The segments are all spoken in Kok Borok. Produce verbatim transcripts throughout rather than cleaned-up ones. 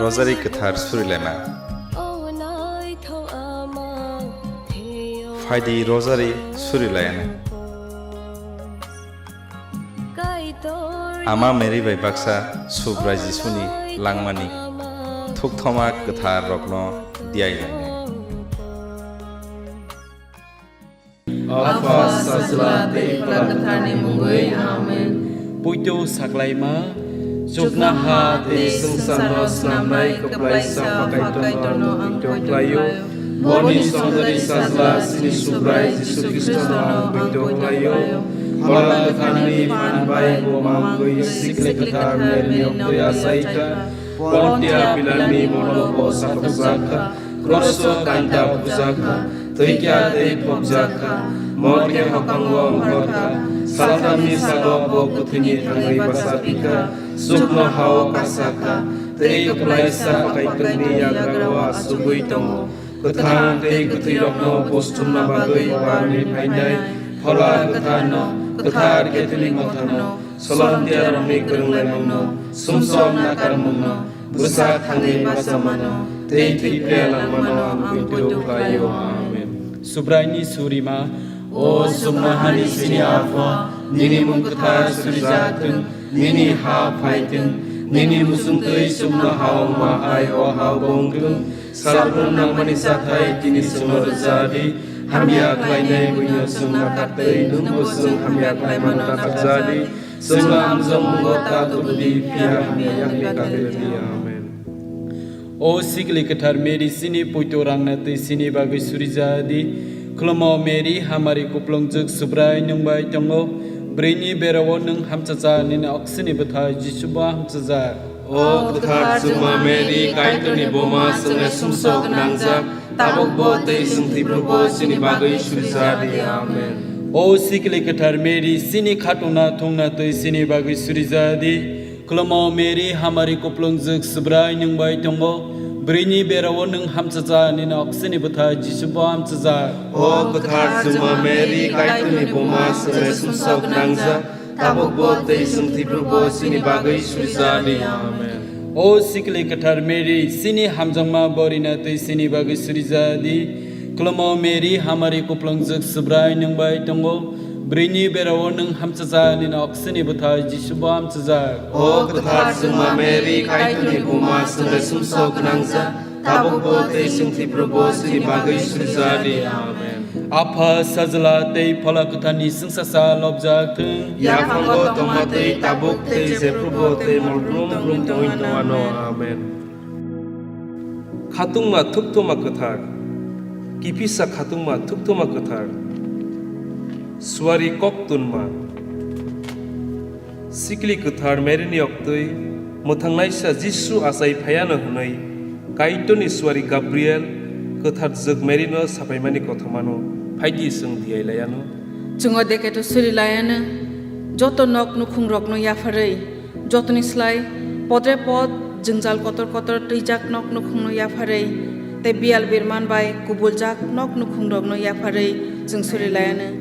Rosary kwthar surilaima. Phaidi rosary surilaina. Ama Mary bai baksa Subrai Jisuni langmani thukthoma kwthar rokno diai lainai. Apha, Sajla tei Phola Kwtharni mungwi. Amen. Poito saklaima, chuknoha tei swngcharno snamnai kwplaisa Pha Kaitorno ang poito khlaio. Boni songdari Sajla chini Subrai Jisu Khristono ang poito khlaio. Phola Kwtharni phan bai bo mangwi Sikli Kwthar Mary-ni oktwi achaikha. Pontia Pilatni molo bo sakhokjakha. Kroso kanta bujakha, twi kya tei phobjakha, morke hokango ongkhorkha, salthamni salo bo kwthwini thangwi bachapikha, chuknohao kasakha, tei kwplaisa Pha Kaitorni yagrao achugwi tongo. Kwthang tei kwthwirokno buchumna bagwi uarni phainai Phola Kwtharno, kwthar Catholic Motharno, Solomtiarokni kwrwnglaimungno, sumsok nakarmungno, bwsa thangwi bachamano, tei thwi phiya langmano ang poito khlaio. Amen. Subraini surima. O chuknohani chini Apha, nini mung kwthar surijak thung, nini ha phai thung, nini muchungtwi chuknoha wngma hai o hao bo wng thung. Salbrum nangmani chathai tini chwngno rwja di, hamya khlainai buino chwng nakar tei nwngbo chwng hamya khlaimano nakar ja di. Chwngno amjokmungo ta tubu di, phiya hamya yakni kati rw di. Amen. O Sikli Kwthar Mary, chini poito rangna twi chini bagwi surija di. Khulumo Mary, hamari kuplungjwk Subrai nwng bai tongo. Bwrwini berao nwng hamchacha, nini oksini bwthai Jisubo hamchacha. O kwthar chwngma Mary, Kaitorni buma, chwngno sumsok gwnangjak, tabukbo tei chwng thwiphrubo chini bagwi surija di. Amen. O Sikli Kwthar Mary, chini khatungna thungna twi chini bagwi surija di. Khulumo Mary, hamari kuplungjwk Subrai nwng bai tongo. Bwrwini berao nwng hamchacha, nini oksini bwthai Jisubo hamchacha. O kwthar chwngma Mary, Kaitorni buma, chwngno sumsok gwnangjak, tabukbo tei chwng thwiphrubo chini bagwi surija di. Amen. O Sikli Kwthar Mary, chini hamjakma borina twi chini bagwi surija di. Khulumo Mary, hamari kuplungjwk Subrai nwng bai tongo. Bwrwini berao nwng hamchacha, nini oksini bwthai Jisubo hamchacha. O kwthar chwngma Mary, Kaitorni buma, chwngno sumsok gwnangjak, tabukbo tei chwng thwiphrubo chini bagwi surija di. Amen. Apha, Sajla tei Phola Kwtharni chwngsacha lobjak thung. Yaphango tongma twi tabuk tei jephrubo tei mol brum brum tongwi tongmano. Amen. Khatungma thukthoma kwthar, kiphisa khatungma thukthoma kwthar, suari kok tunma. Sikli kwthar Maryni oktwi mwthangnaisa Jisu achai phaiano hwnwi Kaitorni suari Gabriel kwthar jwk Maryno saphaimani kothomano phaidi chwng diyailaiano. Chwng o dekheto surilayano, joto nok nukhungrokno yapharwi, jotoni slai podre pod jwngjal kotor kotor twijak nok nukhungno yapharwi, tei biyal birman bai kubuljak nok nukhungrokno yapharwi chwng surilayano.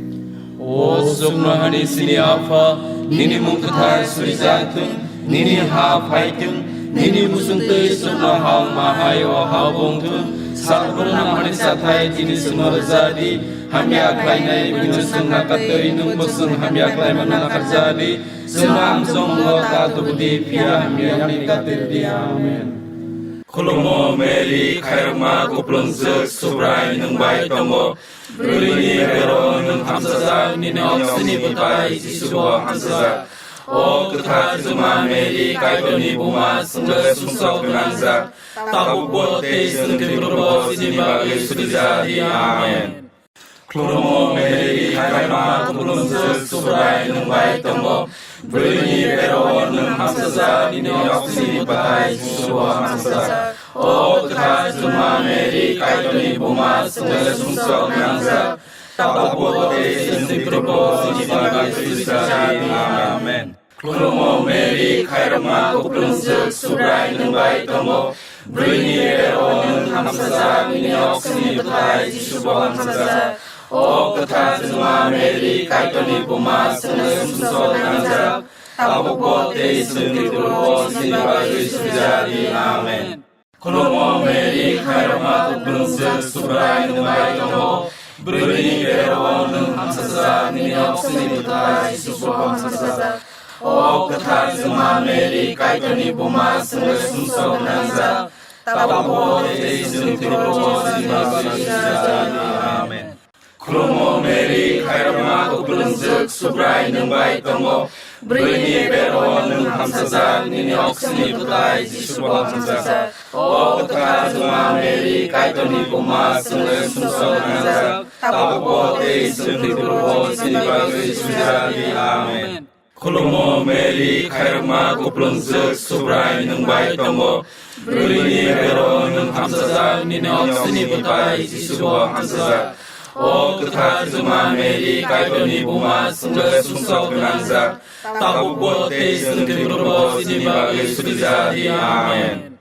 O chuknohani chini Apha, nini mung kwthar surijak thung, nini ha phai thung, nini muchungtwi chuknoha wngma hai o ha bo wng thung. Salbrum nangmani chathai tini chwngno rwja di, hamya khlainai buino chwng nakar twi nwngbo chwng hamya khlaimano nakar ja di. Chwngno amjokmungo ta tubu di, phiya hamya yakni kati rw di. Amen. Khulumo Mary, khairokma kuplungjwk Subrai nwng bai tongo. Bwrwini berao nwng hamsajak, nini oksini bwthai Jisubo hamsajak. O kwthar chwngma Mary, Kaitorni buma, chwngno sumsok gwnangjak, tabukbo tei chwng thwiphrubo chini bagwi surija di. Amen. Khulumo Mary, khairokma kuplungjwk Subrai nwng bai tongo. Bwrwini berao nwng hamsajak, nini oksini bwthai Jisubo hamsajak. O kwthar chwngma Mary, Kaitorni buma, chwngno sumsok gwnangjak, tabukbo tei chwng thwiphrubo chini bagwi surija di. Amen. Khulumo Mary, khairokma kuplungjwk Subrai nwng bai tongo. Bwrwini berao nwng hamsajak, nini oksini bwthai Jisubo hamsajak. O kwthar chwngma Mary, Kaitorni buma, chwngno sumsok gwnangjak, tabukbo tei chwng thwiphrubo chini bagwi surija di. Amen. Khulumo Mary, khairokma kuplungjwk, Subrai nwng bai tongo. Bwrwini berao nwng hamsajak, nini oksini bwtai Jisu bo hamsajak. O kwthar Jwma Mary, Kaitorni buma, chwngno sumsok gwnangjak, tabukbo tei chwng thwibago chini bagwi sujadi. Amen. Khulumo Mary, khairokma kuplungjwk, Subrai nwng bai tongo. Bwrwini berao nwng hamsajak, nini oksini bwtai Jisu bo hamsajak. O kwthar Jwma Mary, Kaitorni buma, chwngno sumsok gwnangjak, tabukbo tei chwng thwibago chini bagwi sujadi. Amen. Khulumo Mary, khairokma kuplungjwk, Subrai nwng bai tongo. Bwrwini berao nwng hamsajak, nini oksini bwtai Jisu bo hamsajak. O kwthar Jwma Mary, Kaitorni buma, chwngno sumsok gwnangjak, tabukbo tei chwng thwibago chini bagwi sujadi. Amen.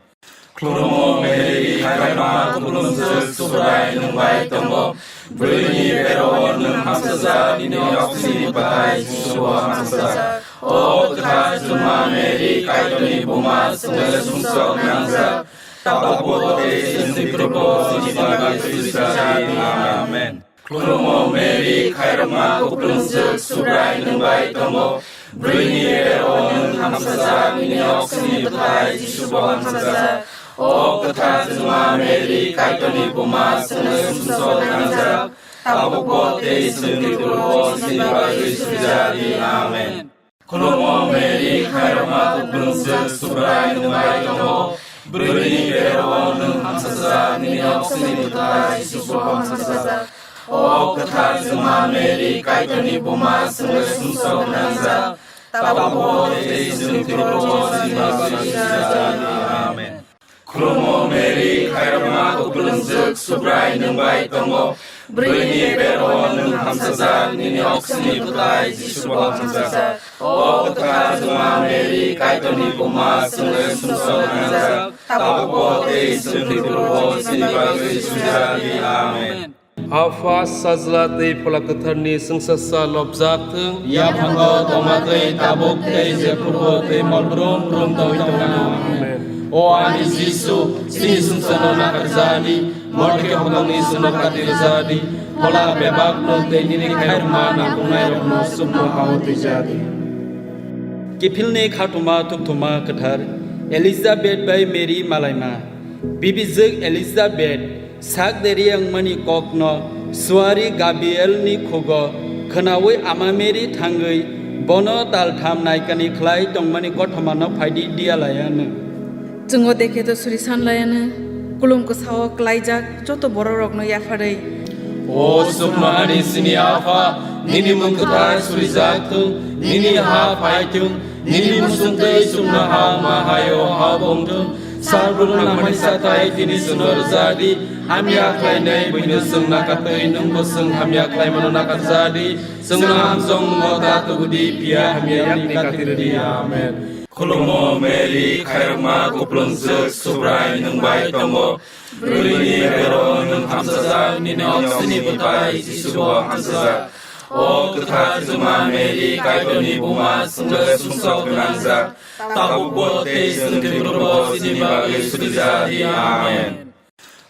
Khulumo Mary, khairokma kuplungjwk, Subrai nwng bai tongo. Bwrwini berao nwng hamsajak, nini oksini bwtai Jisu bo hamsajak. O kwthar Jwma Mary, Kaitorni buma, chwngno sumsok gwnangjak, tabukbo tei chwng thwibago chini bagwi sujadi. Amen. Khulumo Mary, khairokma kuplungjwk, Subrai nwng bai tongo. Bwrwini berao nwng hamsajak, nini oksini bwtai Jisu bo hamsajak. O kwthar Jwma Mary, Kaitorni buma, chwngno sumsok gwnangjak, tabukbo tei chwng thwibago chini bagwi sujadi. Amen. Khulumo Mary, khairokma kuplungjwk, Subrai nwng bai tongo. Bwrwini berao nwng hamsajak, nini oksini bwtai Jisu bo hamsajak. O kwthar Jwma Mary, Kaitorni buma, chwngno sumsok gwnangjak, tabukbo tei chwng thwibago chini bagwi sujadi. Amen. Khulumo Mary, khairokma kuplungjwk, Subrai nwng bai tongo. Bwrwini berao nwng hamsajak, nini oksini bwtai Jisu bo hamsajak. O kwthar Jwma Mary, Kaitorni buma, chwngno sumsok gwnangjak, tabukbo tei chwng thwibago chini bagwi sujadi. Amen. Apha, Sajla tei Phola Kwtharni chwngsasa lobjak thung. Yaphango tongma tei tabuk tei jephrubo tei mol brum brum tongwi tongthung. Amen. O ani Jisu, chini sumsokno nakarjadi, morke hokdongni sumno katirjadi, phola bebakno tei nini khairokma nangkuknairokno sumno hao twijadi. Kiphilni khatuma thukthuma kwthar, Elizabeth bai Mary malaima. Bibijwk Elizabeth sak deri wngmani kokno suari Gabrielni khugo khwnaui ama Mary thangwi bono taltham naikani khlai tongmani kothomano phaidi diya laiya nw. Chwngo dekhe to suri san laiya nw, kulum kwsao klaijak joto bororokno yapharwi. O sukno ani sini Apha, nini mung kwthar surijak thung, nini ha phai thung, nini musung tei sukno ha ma hayo ha bong thung. Sal brum nangmani satai tini chwngno rwja di, hamya khlainai buino chwng nakatwi, nwngbo chwng hamya khlaimano nakarja di. Chwngno hamjokmungo ta tubu di, phiya hamya yakni kati rw di. Amen. Khulumo Mary, khairokma kuplungjwk, Subrai nwng bai tongo. Bwrwini berao nwng hamsajak, nini oksini bwtai Jisu bo hamsajak. O kwthar Jwma Mary, Kaitorni buma, chwngno sumsok gwnangjak, tabukbo tei chwng thwiphrubo chini bagwi suri ja di. Amen.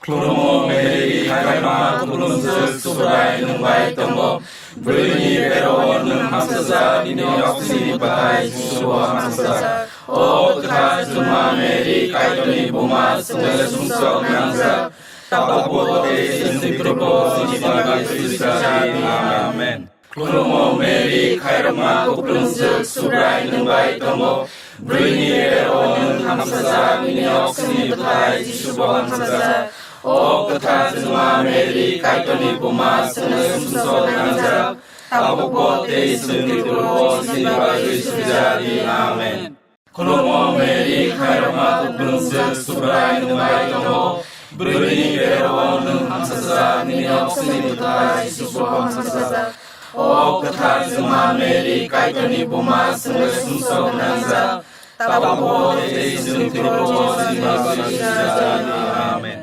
Khulumo Mary, khairokma kuplungjwk, Subrai nwng bai tongo. Bwrwini berao nwng hamsajak, nini oksini bwtai Jisu bo hamsajak. O kwthar Jwma Mary, Kaitorni buma, chwngno sumsok gwnangjak, tabukbo tei chwng thwiphrubo chini bagwi suri ja di. Amen. Khulumo Mary, khairokma kuplungjwk, Subrai nwng bai tongo. Bwrwini berao nwng hamsajak, nini oksini bwthai Jisu bo hamsajak. O kwthar Jwma Mary, Kaitorni buma, chwngno sumsok gwnangjak, tabukbo tei chwng thwiphrubo chini bagwi suri ja di. Amen. Khulumo Mary, khairokma kuplungjwk, Subrai nwng bai tongo. Bwrwini berao nwng hamsajak, nini oksini bwthai Jisu bo hamsajak. O kwthar Jwma Mary, Kaitorni buma, chwngno sumsok gwnangjak, tabukbo tei chwng thwiphrubo chini bagwi suri ja di. Amen.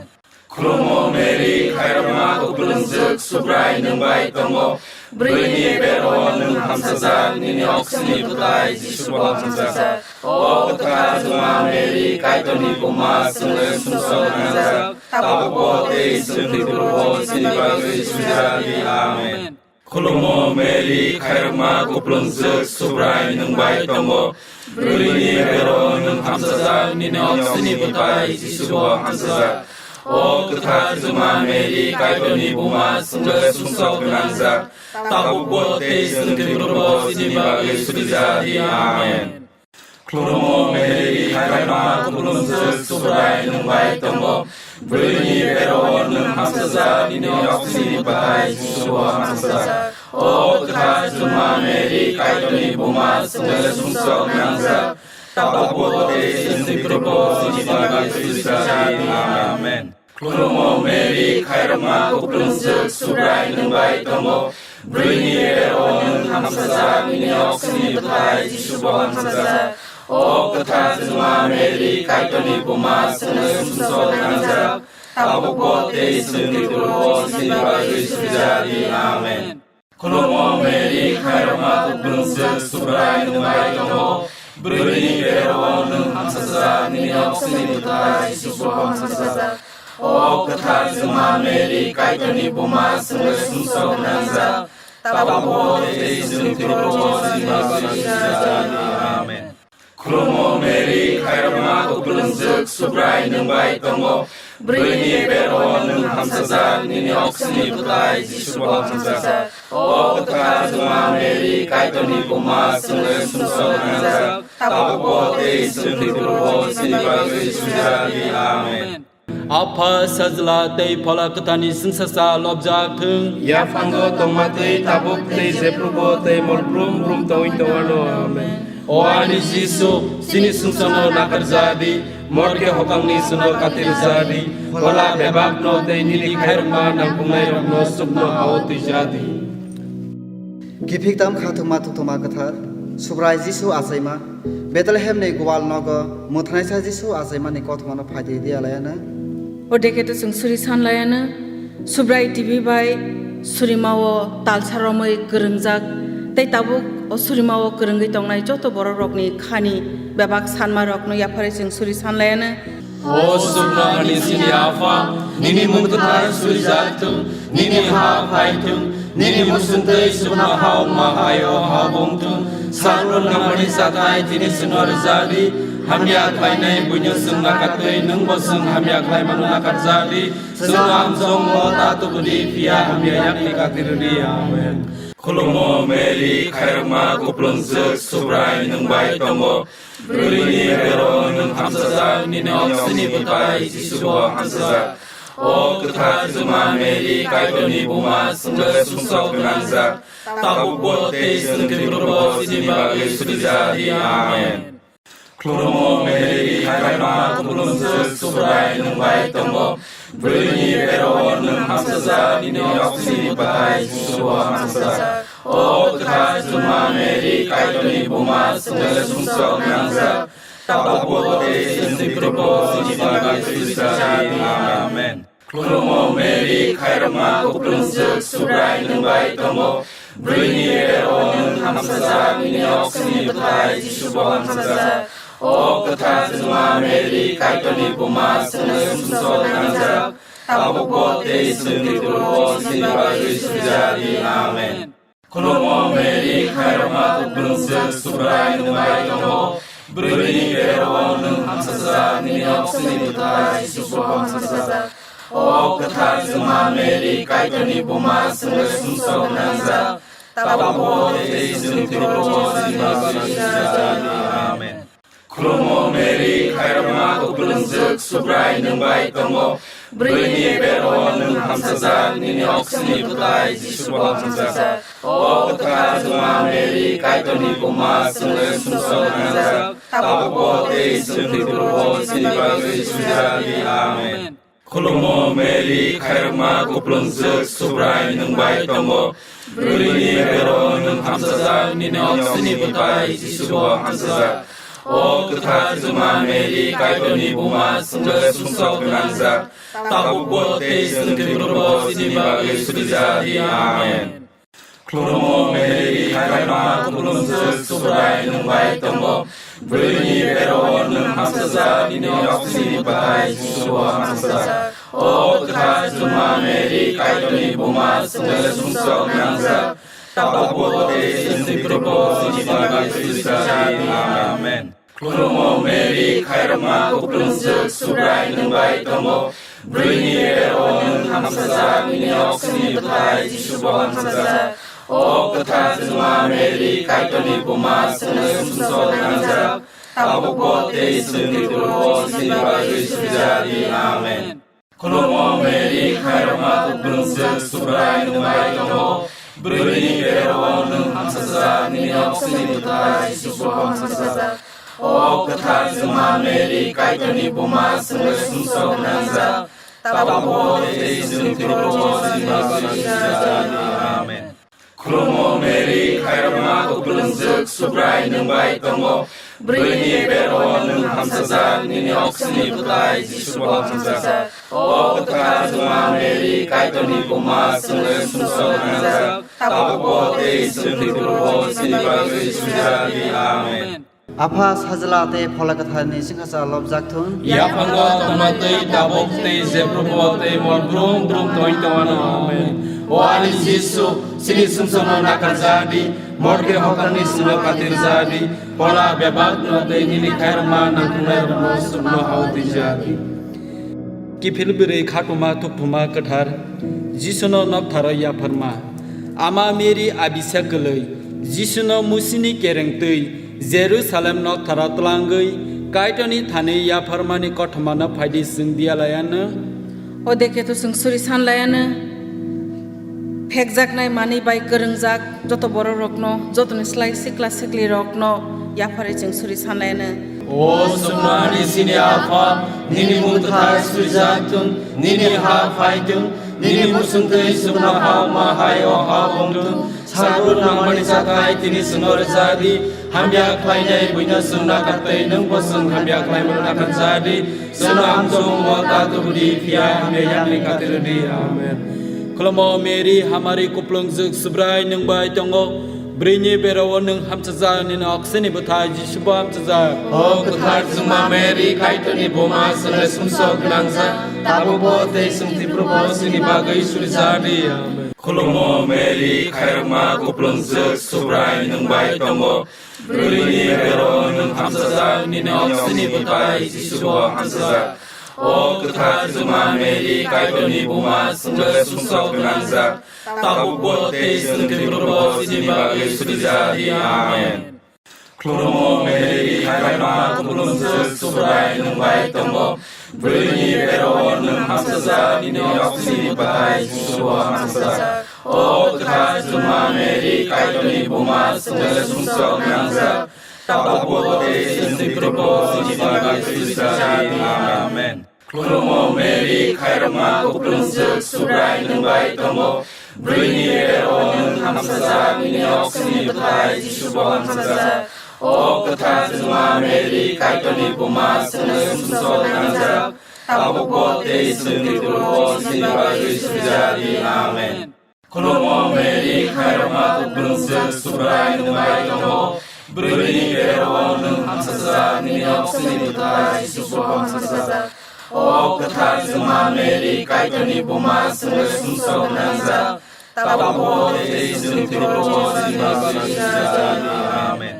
Khulumo Mary, khairokma kuplungjwk, Subrai nwng bai tongo. Bwrwini bero nwng hamsajak, nini oksini bwtai Jisu bo hamsajak. O kwthar Juma Mary, Kaitorni buma, chwngno sumsok nangjak, tabukbo tei chwng thwi phuru bo chini bagwi sujadi. Amen. Khulumo Mary, khairokma kuplungjwk, Subrai nwng bai tongo. Bwrwini bero nwng hamsajak, nini oksini bwtai Jisu bo hamsajak. O kwthar Juma Mary, Kaitorni buma, chwngno sumsok nangjak, tabukbo tei chwng thwi phuru bo chini bagwi sujadi. Amen. Khulumo Mary, khairokma kuplungjwk, Subrai nwng bai tongo. Bwrwini bero nwng hamsajak, nini oksini bwtai Jisu bo hamsajak. O kwthar Juma Mary, Kaitorni buma, chwngno sumsok nangjak, tabukbo tei chwng thwi phuru bo chini bagwi sujadi. Amen. Khulumo Mary, khairokma kuplungjwk, Subrai nwng bai tongo. Bwrwini bero nwng hamsajak, nini oksini bwtai Jisu bo hamsajak. O kwthar Juma Mary, Kaitorni buma, chwngno sumsok nangjak, tabukbo tei chwng thwi phuru bo chini bagwi sujadi. Amen. Khulumo Mary, khairokma kuplungjwk, Subrai nwng bai tongo. Bwrwini bero nwng hamsajak, nini oksini bwtai Jisu bo hamsajak. O kwthar Juma Mary, Kaitorni buma, chwngno sumsok nangjak, tabukbo tei chwng thwi phuru bo chini bagwi sujadi. Amen. Khulumo Mary, khairokma kuplungjwk, Subrai nwng bai tongo. Bwrwini bero nwng hamsajak, nini oksini bwtai Jisu bo hamsajak. O kwthar Juma Mary, Kaitorni buma, chwngno sumsok nangjak, tabukbo tei chwng thwi phuru bo chini bagwi sujadi. Amen. Apha, Sajla tei Phola Kwtharni chwngsacha lobjak thung. Yaphango tongma twi tabuk tei jephrubo tei mol brum brum tongwi tongwano. Amen. O ani Jisu, chini sumsokno nakarjadi, morke hokangni sino katirjadi, phola bebakno tei nini khairokma nangkuknairokno chukno hao twijadi. Kiphiktam khathwkma thuktwma kwthar, Subrai Jisu achaima, Bethlehemni gwal nogo mwthanaisa Jisu achaimani kothomano phaidi diya layana. O dekhe to chwng suri san layana, Subrai T V bai surimao talsa romwi kwrwngjak, tei tabuk o surimao kwrwngwi tongnai joto borok rokni khani bebak sanma rokno yapharwi chwng suri san layana. O Subrai chini Apha, nini mung kwthar surijak thung, nini ha phai thung, nini muchung twi chukno ha wngma hai o ha bo wng thung. Sakno nangmani chathai tini chwngno rwjadi, hamya khlainai buino chwng nakatwi, nwngbo chwng hamya khlaimano nakarjadi. Chwngno amchongno ta tubudi, phiya hamya yakni katirwdi. Amen. Khulumo Mary, khairokma kuplungjwk, Subrai nwng bai tongo. Bwrwini bero nwng hamsajak, nini oksini bwtai Jisu bo hamsajak. O kwthar Juma Mary, Kaitorni buma, chwngno sumsok gwnangjak, tabukbo tei chwng thwi phuru bo chini bagwi surijadi. Amen. Khulumo Mary, khairokma kuplungjwk, Subrai nwng bai tongo. Bwrwini bero nwng hamsajak, nini oksini bwtai Jisu bo hamsajak. O kwthar Juma Mary, Kaitorni buma, chwngno sumsok nangjak, tabukbo tei chwng thwi phuru bo chini bagwi surijadi. Amen. Khulumo Mary, khairokma kuplungjwk, Subrai nwng bai tongo. Bwrwini bero nwng hamsajak, nini oksini bwtai Jisu bo hamsajak. O kwthar Juma Mary, Kaitorni buma, chwngno sumsok nangjak, tabukbo tei chwng thwi phuru bo chini bagwi surijadi. Amen. Khulumo Mary, khairokma kuplungjwk, Subrai nwng bai tongo. Bwrwini bero nwng hamsajak, nini oksini bwtai Jisu bo hamsajak. O kwthar Juma Mary, Kaitorni buma, chwngno sumsok nangjak, tabukbo tei chwng thwi phuru bo chini bagwi surijadi. Amen. Khulumo Mary, khairokma kuplungjwk, Subrai nwng bai tongo. Bwrwini bero nwng hamsajak, nini oksini bwtai Jisu bo hamsajak. O kwthar Juma Mary, Kaitorni buma, chwngno sumsok nangjak, tabukbo tei chwng thwi phuru bo chini bagwi surijadi. Amen. Khulumo Mary, khairokma kuplungjwk, Subrai nwng bai tongo. Bwrwini bero nwng hamsajak, nini oksini bwtai Jisu bo hamsajak. O kwthar Juma Mary, Kaitorni buma, chwngno sumsok gwnangjak, tabukbo tei chwng thwi phuru bo chini bagwi surijadi. Amen. Khulumo Mary, khairokma kuplungjwk, Subrai nwng bai tongo. Bwrwini bero-o nwng hamsajak, nini oksini bwthai Jisubo hamsajak. O kwthar chwngma Mary, Kaitorni buma, chwngno sumsok nangjak. Tabukbo tei chwngni thwikrokbo chini bagwi sujak di. Amen. Khulumo Mary, khairokma kuplungjwk, Subrai nwng bai tongo. Bwrwini bero-o nwng hamsajak, nini oksini bwthai Jisubo hamsajak. O kwthar chwngma Mary, Kaitorni buma, chwngno sumsok nangjak. Tabukbo tei chwngni thwikrokbo chini bagwi sujak di. Amen. Khulumo Mary, khairokma kuplungjwk, Subrai nwng bai tongo. Bwrwini bero-o nwng hamsajak, nini oksini bwthai Jisubo hamsajak. O kwthar chwngma Mary, Kaitorni buma, chwngno sumsok nangjak. Tabukbo tei chwngni thwikrokbo chini bagwi sujak di. Amen. Khulumo Mary, khairokma kuplungjwk, Subrai nwng bai tongo. Bwrwini bero-o nwng hamsajak, nini oksini bwthai Jisubo hamsajak. O kwthar chwngma Mary, Kaitorni buma, chwngno sumsok nangjak. Tabukbo tei chwngni thwikrokbo chini bagwi sujak di. Amen. Apha, Sajla tei Phola Kwtharni chwngsacha lobjak thung. Yaphango tongma twi tabuk tei jephrubo tei mol brum brum tongwi tongmano. Amen. O ani Jisu, chini sumsokno nakarjak di, morke hokarni sino katirjak di, phola bebakno tei nini khairokma nangkuknairokno chukno hao twijak di. Kiphil bwrwi khatuma thukthuma kwthar, Jisuno noktharo yapharma. Ama Mary abisa kwlwi, Jisuno musini kereng twi, Jerusalem noktharo tlangwi, Kaitorni thani yapharmani kothomano phaidi chwng diya layano. O dekhe to chwng suri san layano. Phekjaknai manwi bai kwrwngjak joto bororokno, jotoni slai sikla siklirokno yapharwi chwng suri san layano. O chwngno ani chini Apha, nini mung kwthar suijak thung, nini ha phai thung, nini muchung twi chwngno ha ma hai o ha ong thung. Salbrum nangmani chakhai tini chwngno rwjak di, hamya khlainai buino chwng nakartwi, nwngbo chwng hamya khlaimano nakarjak di. Chwngno amjokmungo ta tubu di, phiya hamya yakni katirwi di. Amen. Khulumo Mary, hamari kuplungjwk, Subrai nwng bai tongo. Bwrwini bero-o nwng hamsajak, nini oksini bwthai Jisubo hamsajak. O kwthar chwngma Mary, Kaitorni buma, chwngno sumsok gwnangjak, tabukbo tei chwng thwiphrubo chini bagwi surijak di. Amen. Khulumo Mary, khairokma kuplungjwk, Subrai nwng bai tongo. Bwrwini bero-o nwng hamsajak, nini oksini bwthai Jisubo hamsajak. O kwthar chwngma Mary, Kaitorni buma, chwngno sumsok gwnangjak, tabukbo tei chwng thwiphrubo chini bagwi surijak di. Amen. Khulumo Mary, khairokma kuplungjwk, Subrai nwng bai tongo. Bwrwini bero-o nwng hamsajak, nini oksini bwthai Jisubo hamsajak. O kwthar chwngma Mary, Kaitorni buma, chwngno sumsok nangjak, tabukbo tei chwng thwiphrubo chini bagwi surijak di. Amen. Khulumo Mary, khairokma kuplungjwk, Subrai nwng bai tongo. Bwrwini bero-o nwng hamsajak, nini oksini bwthai Jisubo hamsajak. O kwthar chwngma Mary, Kaitorni buma, chwngno sumsok nangjak, tabukbo tei chwng thwiphrubo chini bagwi surijak di. Amen. Khulumo Mary, khairokma kuplungjwk, Subrai nwng bai tongo. Bwrwini bero-o nwng hamsajak, nini oksini bwthai Jisubo hamsajak. O kwthar chwngma Mary, Kaitorni buma, chwngno sumsok nangjak, tabukbo tei chwng thwiphrubo chini bagwi surijak di. Amen.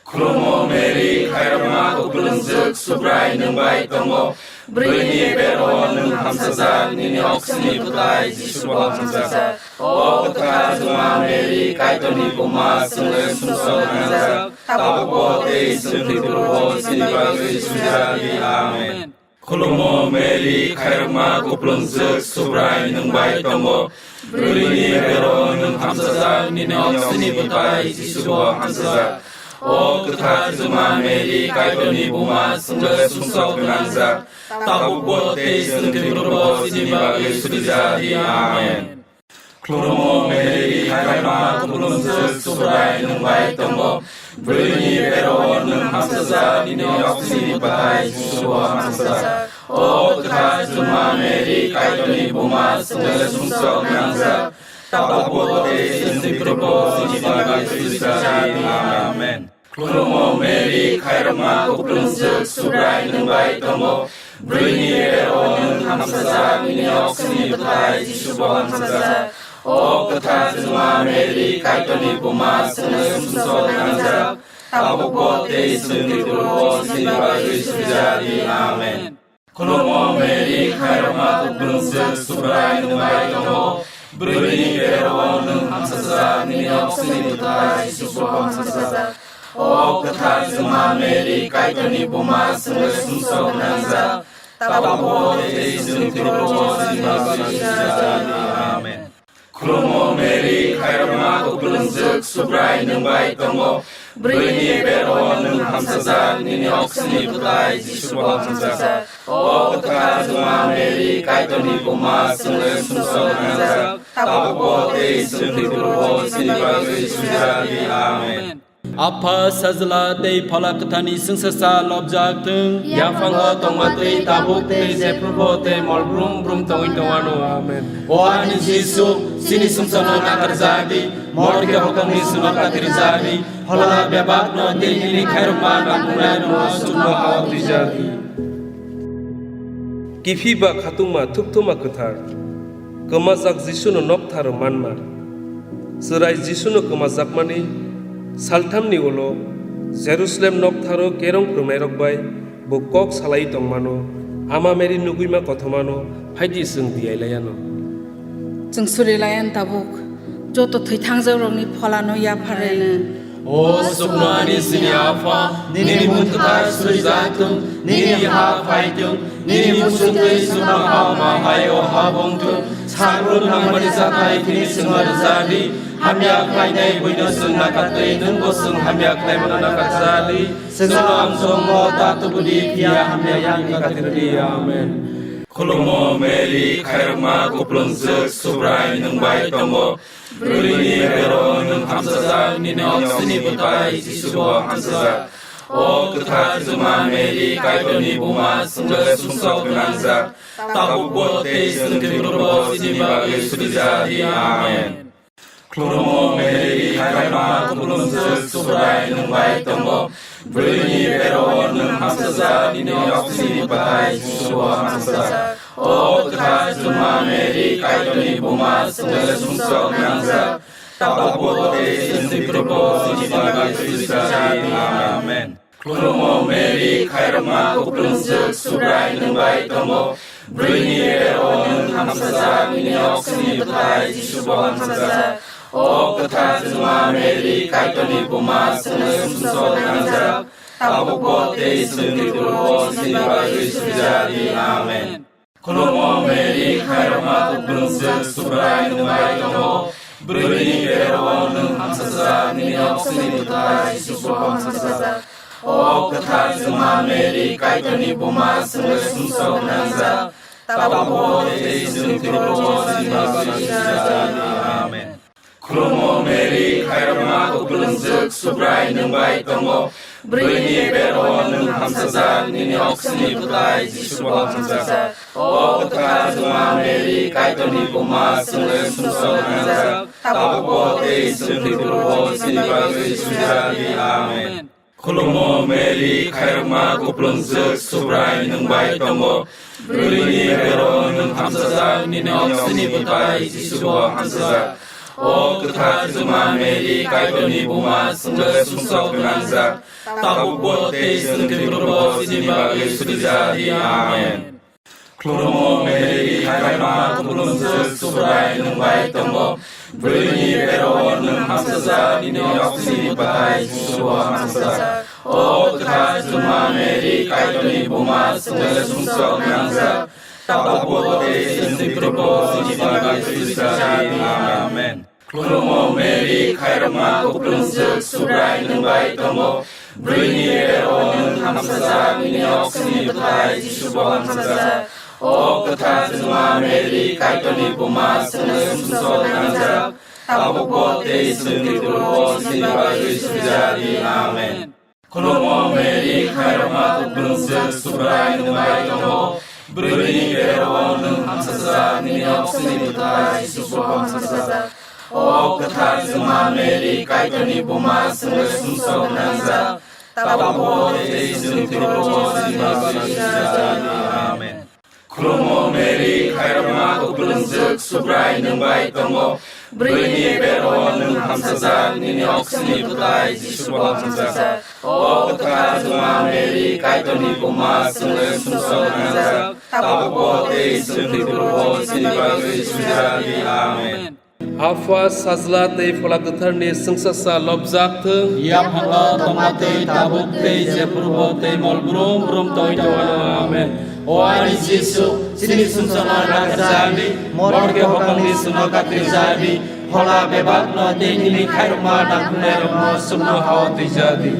Khulumo Mary, khairokma kuplungjwk, Subrai nwng bai tongo. Bwrwini bero-o nwng hamsajak, nini oksini bwthai Jisubo hamsajak. O kwthar chwngma Mary, Kaitorni buma, chwngno sumsok nangjak, tabukbo tei chwng thwiphrubo chini bagwi surijak di. Amen. Khulumo Mary, khairokma kuplungjwk, Subrai nwng bai tongo. Bwrwini bero-o nwng hamsajak, nini oksini bwthai Jisubo hamsajak. O kwthar chwngma Mary, Kaitorni buma, chwngno sumsok gwnangjak, tabukbo tei chwng thwiphrubo chini bagwi surijak di. Amen. Khulumo Mary, khairokma kuplungjwk, Subrai nwng bai tongo. Bwrwini bero-o nwng hamsajak, nini oksini bwthai Jisubo hamsajak. O kwthar chwngma Mary, Kaitorni buma, chwngno sumsok nangjak, Tabukbo tei chwng thwiphurubo chini bagwi sujadi. Amen. Khulumo Mary, khairokma kuplungjwk, Subrai nwng bai tongo. Bwrwini bero nwng hamsajak, nini oksini bwthai Jisu bo hamsajak. O kwthar Juma Mary, Kaitorni buma, chwngno sumsok nangjak. Tabukbo tei chwng thwiphurubo chini bagwi sujadi. Amen. Khulumo Mary, khairokma kuplungjwk, Subrai nwng bai tongo. Bwrwini bero nwng hamsajak, nini oksini bwthai Jisu bo hamsajak. O kwthar Juma Mary, Kaitorni buma, chwngno sumsok nangjak. Tabukbo tei chwng thwiphurubo chini bagwi sujadi. Amen. Khulumo Mary, khairokma kuplungjwk, Subrai nwng bai tongo. Bwrwini bero nwng hamsajak, nini oksini bwthai Jisu bo hamsajak. O kwthar Juma Mary, Kaitorni buma, chwngno sumsok nangjak. Tabukbo tei chwng thwiphurubo chini bagwi sujadi. Amen. Apha, Sajla tei Phola Kwtharni chwngsacha lobjak thung. Yaphango tongma twi tabuk tei jephrubo tei mol brum brum tongwi tongwano. Amen. O ani Jisu, chini sumsokno nakarjak di, morke hokongni swngo katirjak di, phola bebakno tei nini khairokma nangkuknairokno chukno hao twijak di. Kiphilba khatungma thukthuma kwthar, kwmajak Jisuno noktharo manma. Chwrai Jisuno kwmajakmani salthamni ulo Jerusalem noktharo kerong phwrwngnairok bai bo kok salai tongmano, Ama Mary nugwima kothomano phaidi chwng tiyai laiano. Chwng suri laian tabuk, joto thwithangjakrokni pholano yapharwi. O sukno ani chini Apha, nini mung kwthar surijak thung, nini ha phai thung, nini muchungtwi chwngno ha ma hai o ha bong thung. Sakrung nangmani jathai tini chwngno rwjak di, hamya khlainai buino chwng nakatwi, nwngbo chwng hamya khlaimano nakatjak di. Chwngno ang chwngno ta tubudi, phiya hamya yakni katirdi. Amen. Khulumo Mary, khairokma kuplungjwk, Subrai nwng bai tongo. Bwrwini bero nwng hamsajak, nini oksini bwthai Jisu bo hamsajak. O kwthar Juma Mary, Kaitorni buma, chwngno sumsok gwnangjak. Tabukbo tei chwng thwiphurubo chini bagwi sujadi. Amen. Khulumo Mary, khairokma kuplungjwk, Subrai nwng bai tongo. Bwrwini bero nwng hamsajak, nini oksini bwthai Jisu bo hamsajak. O kwthar Juma Mary, Kaitorni buma, chwngno sumsok nangjak. Tabukbo tei chwng thwiphurubo chini bagwi sujadi. Amen. Khulumo Mary, khairokma kuplungjwk, Subrai nwng bai tongo. Bwrwini bero nwng hamsajak, nini oksini bwthai Jisu bo hamsajak. O kwthar Juma Mary, Kaitorni buma, chwngno sumsok nangjak. Tabukbo tei chwng thwiphurubo chini bagwi sujadi. Amen. Khulumo Mary, khairokma kuplungjwk, Subrai nwng bai tongo. Bwrwini bero nwng hamsajak, nini oksini bwthai Jisu bo hamsajak. O kwthar Juma Mary, Kaitorni buma, chwngno sumsok nangjak. Tabukbo tei chwng thwiphurubo chini bagwi sujadi. Amen. Khulumo Mary, khairokma kuplungjwk, Subrai nwng bai tongo. Bwrwini bero nwng hamsajak, nini oksini bwthai Jisu bo hamsajak. O kwthar Juma Mary, Kaitorni buma, chwngno sumsok nangjak. Tabukbo tei chwng thwiphurubo chini bagwi sujadi. Amen. Khulumo Mary, khairokma kuplungjwk, Subrai nwng bai tongo. Bwrwini bero nwng hamsajak, nini oksini bwthai Jisu bo hamsajak. O kwthar Juma Mary, Kaitorni buma, chwngno sumsok gwnangjak. Tabukbo tei chwng thwiphurubo chini bagwi sujadi. Amen. Khulumo Mary, khairokma kuplungjwk, Subrai nwng bai tongo. Bwrwini bero nwng hamsajak, nini oksini bwthai Jisu bo hamsajak. O kwthar Juma Mary, Kaitorni buma, chwngno sumsok nangjak. Tabukbo tei chwng thwiphurubo chini bagwi sujadi. Amen. Khulumo Mary, khairokma kuplungjwk, Subrai nwng bai tongo. Bwrwini bero nwng hamsajak, nini oksini bwthai Jisu bo hamsajak. O kwthar Juma Mary, Kaitorni buma, chwngno sumsok nangjak. Tabukbo tei chwng thwiphurubo chini bagwi sujadi. Amen. Khulumo Mary, khairokma kuplungjwk, Subrai nwng bai tongo. Bwrwini bero nwng hamsajak, nini oksini bwthai Jisu bo hamsajak. O kwthar chwngma Mary, Kaitorni buma, chwngno sumsok nangjak, tabukbo tei chwng thwibobo chini bagwi sujadi. Amen. Khulumo Mary, khairokma kupulungjwk, Subrai nwng bai tongo. Bwrwini bero nwng hamsajak, nini oksini bwtai Jisubo hamsajak. O kwthar chwngma Mary, Kaitorni buma, chwngno sumsok nangjak, tabukbo tei chwng thwibobo chini bagwi sujadi. Amen. Apha, Sajla tei Phola Kwtharni chwngsasa lobjak thung. Yaphango tongma tei tabuk tei jephurubo tei mol brum brum tongwi tongwano. Amen. O ani Jisu, chini sumsokno nakarjadi, morokhe hokangni chwngno katirjadi, phola bebakno tei nini khairokma nangkuknairokno chwngno hao twijadi.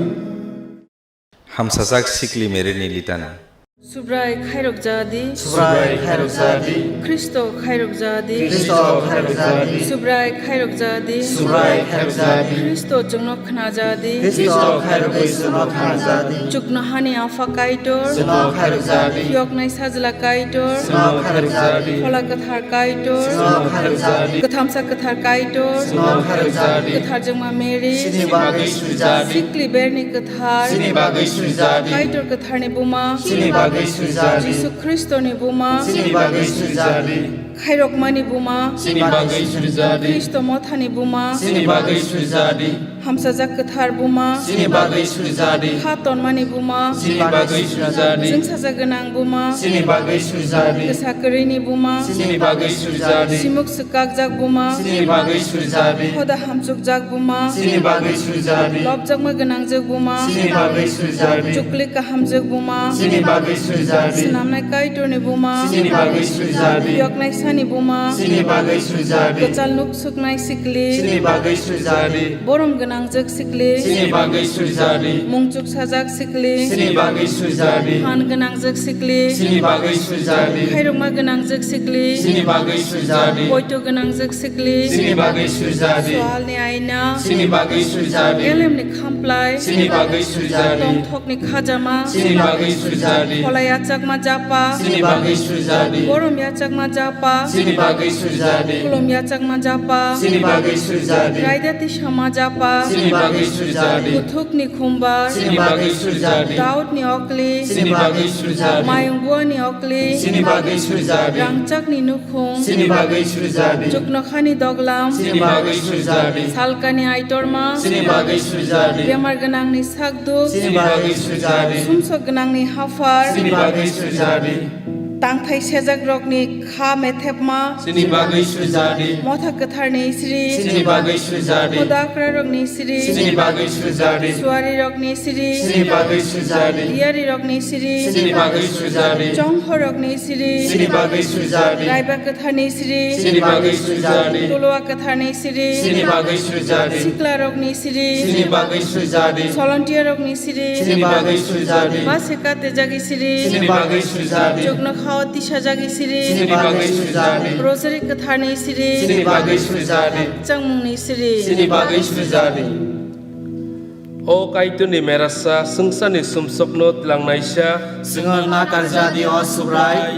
Hamsajak Sikli Mary ni litani. Subrai khairok jadi. Subrai khairok jadi. Khristo khairok jadi. Khristo khairok jadi. Subrai khairok jadi. Subrai khairok jadi. Khristo chwngno khna jadi. Khristo khairok bai chwngno khna jadi. Chuknohani Apha Kaitor. Chwngno khairok jadi. Phiyoknai Sajla Kaitor. Chwngno khairok jadi. Phola Kwthar Kaitor. Chwngno khairok jadi. Kwthamsa Kwthar Kaitor. Chwngno khairok jadi. Kwthar Jwngma Mary. Chini bagwi sujadi. Sikli Berni Kwthar. Chini bagwi sujadi. Kaitor Kwtharni buma. Chini bagwi sujadi. Jisu Khristoni buma. Chini bagwi sujadi. Khairokmani buma. Chini bagwi sujadi. Khristo mothani buma. Chini bagwi sujadi. Hamsajak Kwthar buma. Chini bagwi sujadi. Kha tonmani buma. Chini bagwi sujadi. Chwngsajak gwnang buma. Chini bagwi sujadi. Kwsa kwrwini buma. Chini bagwi sujadi. Simuk swkakjak buma. Chini bagwi sujadi. Hoda hamchukjak buma. Chini bagwi sujadi. Lobjakma gwnangjwk buma. Chini bagwi sujadi. Chuklik kahamjwk buma. Chini bagwi sujadi. Swnamnai Kaitorni buma. Chini bagwi sujadi. Phiyoknai Sani buma. Chini bagwi sujadi. Kwchal nuk suknai sikli. Chini bagwi sujadi. Borom gwnangjwk sikli. Chini bagwi sujadi. Mungchuk sajak sikli. Chini bagwi sujadi. Phan gwnangjwk sikli. Chini bagwi sujadi. Khairokma gwnangjwk sikli. Chini bagwi sujadi. Poito gwnangjwk sikli. Chini bagwi sujadi. Swalni aina. Chini bagwi sujadi. Elemni khamplai. Chini bagwi sujadi. Tongthokni khajama. Chini bagwi sujadi. Phola yachakma japa. Chini bagwi sujadi. Borom yachakma japa. Chini bagwi sujadi. Khulum yachakma japa. Chini bagwi sujadi. Raida tisama japa. Chini bagwi sujadi. Kuthukni khumbar. Chini bagwi sujadi. Daudni okli. Chini bagwi sujadi. Mayung buani okli. Chini bagwi sujadi. Rangchakni nukhung. Chini bagwi sujadi. Chuknokhani doglam. Chini bagwi sujadi. Salkani aitorma. Chini bagwi sujadi. Bemar gwnangni sakduk. Chini bagwi sujadi. Sumsok gwnangni haphar. Chini bagwi sujadi. Tangthai sejak rokni kha methepma. Chini bagwi sujadi. Motha kwtharni sri. Chini bagwi sujadi. Hodakra rokni sri. Chini bagwi sujadi. Suari rokni sri. Chini bagwi sujadi. Diyari rokni sri. Chini bagwi sujadi. Chongho rokni sri. Chini bagwi sujadi. Raiba kwtharni sri. Chini bagwi sujadi. Tuluwa kwtharni sri. Chini bagwi sujadi. Sikla rokni sri. Chini bagwi sujadi. Solontia rokni sri. Chini bagwi sujadi. Base katejagi sri. Chini bagwi sujadi. Chuknokhao tisajagi sri. Chini bagwi sujadi. Rosary kwtharni sri. Chini bagwi sujadi. Changmungni sri. Chini bagwi sujadi. O Kaitorni merasa, swngcharni sumsokno twlangnaisa. Chwngno nakarjadi, o Subrai.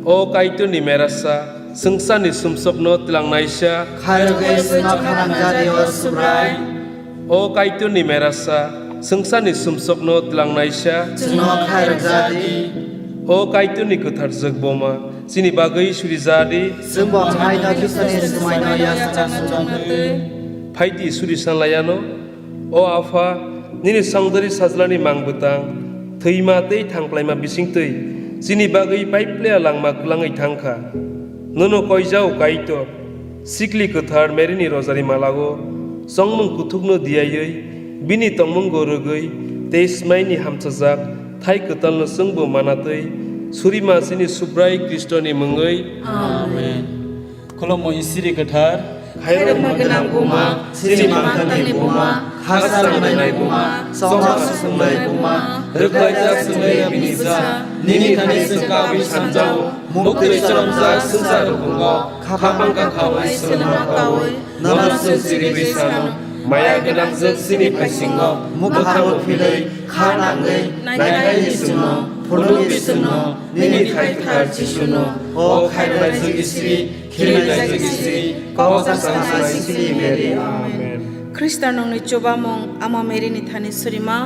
O Kaitorni merasa, swngcharni sumsokno twlangnaisa. Khairogwi chwngno khanangjadi, o Subrai. O Kaitorni merasa, swngcharni sumsokno twlangnaisa. Chwngno khairokjadi. O Kaitorni kwthar jwk boma, chini bagwi surijadi. Chwngbo haino Khristoni swmaino yachakna swngcharnatwi. Phaidi suri sanlayano. O Apha, nini songdari sajlani mang bwtang, thwima tei thangplaima bisingtwi chini bagwi paiplaya langma kwlangwi thangkha. Nono koijao Kaitor, sikli kwthar Maryni rosary malao chongmung kuthukno diyaiwi, bini tongmungo rwgwi tei smaini hamchajak thai kwtalno chwngbo manatwi, surima chini Subrai Khristoni mungwi. Amen. Khulumui siri kwthar. Khairokma gwnang buma, chini mantangni buma, ha sangnai buma, chongma susungnai buma, rwkhlaijak chwngwi bini bwsa, nini thani chwng kabwi sanjao, muktwi choromjak swngchar rukungo, khapang kakhawi swlwngma kawi, nono chwng sirigwi sano, maya gwnangjwk chini paisingo, mwkhango philwi, kha nangwi, naikhaini chwngno. Phunukdi chwngno nini thai kwthar Jisuno, o khairoknaijwk Isri, khirinaijwk Isri, kok sanai Isri Mary. Amen. Khristo nungni chubamung Ama Mary ni thani surima,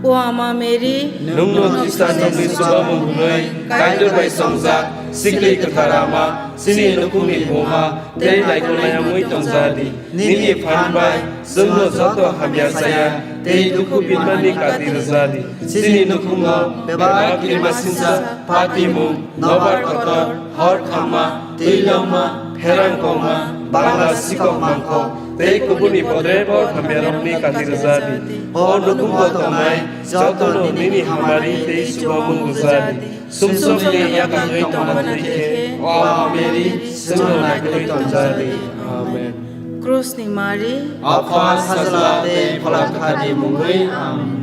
o Ama Mary, nwngno Khristo nungni chubamung hwnwi Kaitor bai chongjak, sikli kwthar Ama, chini nukhungni buma, tei naikolnai wngwi tongjadi. Nini phan bai chwngno joto hamya chaya tei dukhu binmani kati rwjadi. Chini nukhungo bebak kirima sinsa, patimung, nobar kotor, hor khamma, twi longma, pherang kongma, bangla sikok mangkok tei kubuni podrepot hamyarokni kati rwjadi. O nukhungo tongnai jotono nini hamari tei chubamung rwjadi. Sumsokni yakangwi tongmani khe, o Ama Mary, chwngno naikolwi tongjadi. Amen. Krusni Mari. Apha, Sajla tei Phola Kwtharni mungwi. Amen.